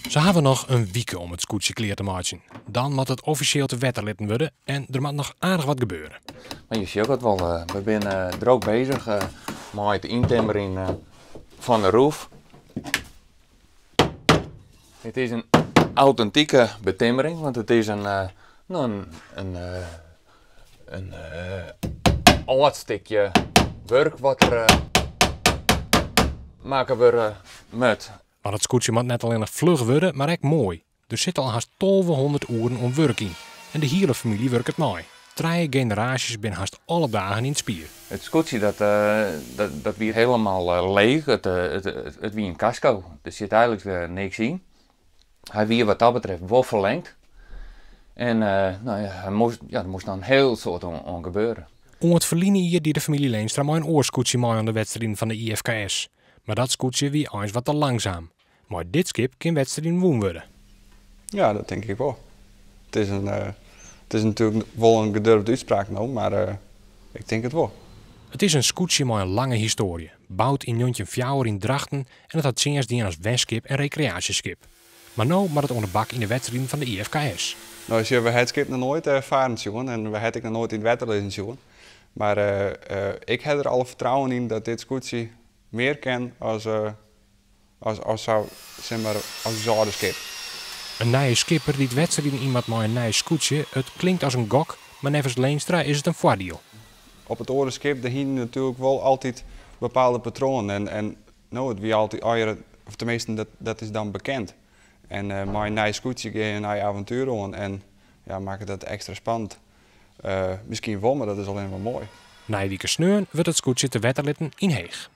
Se hawwe noch in wike om it skûtsje klear te meitsjen. Dan moat it offisjeel te wetter litten wurde en der moat noch aardich wat gebeure. Mar je sjogge it wol, we binne drok bezich mei it yntimmerjen fan de roef. It is in autentike betimmering, want it is in, no, in, in âld stikje wurk wat der makke wurde moat. Want it skûtsje moat net allinnich fluch wurde, mar ek moai. Der sitte al hast 1200 oeren oan wurk yn en de hiele famylje wurket mei. Trije generaasjes binne hast alle dagen yn it spier. It skûtsje dat, dat wie helemaal leech, it wie in kasko. Der sit eigenlik niks yn. Hy wie wat dat betreft wol ferlingd. En no ja, hy moast, ja, der moast noch in hiel soad oan gebeure. Oant ferline jier die de famylje Leenstra mei in oar skûtsje mei oan de wedstriden fan de IFKS. Mar dat skûtsje wie eins wat te langzaam. Mei dit skip kin wedstriden wûn wurde. Ja, dat tink ik wol. It is, in, it is natuerlik wol in gedurfde útspraak no, mar ik tink it wol. It is in skûtsje mei in lange histoarje, boud yn 1904 yn Drachten en it hat tsjinst dien as wenskip en rekreaasjeskip. Mar no moat it oan de bak yn de wedstriden fan de IFKS. No, sjoch, we ha it skip noch noait faren sjoen en we ha it ek noch noait yn it wetter lizzen sjoen. Mar ik ha der alle fertrouwen yn dat dit skûtsje mear kin as, as, as, sa, sis mar, as ús âlde skip. In nije skipper dy't wedstriden yn moat mei in nij skûtsje, it klinkt as in gok, mar neffens Leenstra is it in foardiel. Op it oare skip dêr hiene natuerlik wol altyd bepaalde patroanen en, en no, it wie altyd allegear, of teminsten dat, dat is dan bekend. En mei in nij skûtsje gean je in nij avontuer oan en ja, makket dat ekstra spannend. Miskien wol, mar dat is allinnich mar moai. Nije wike sneon wurdt it skûtsje te wetter litten yn Heech.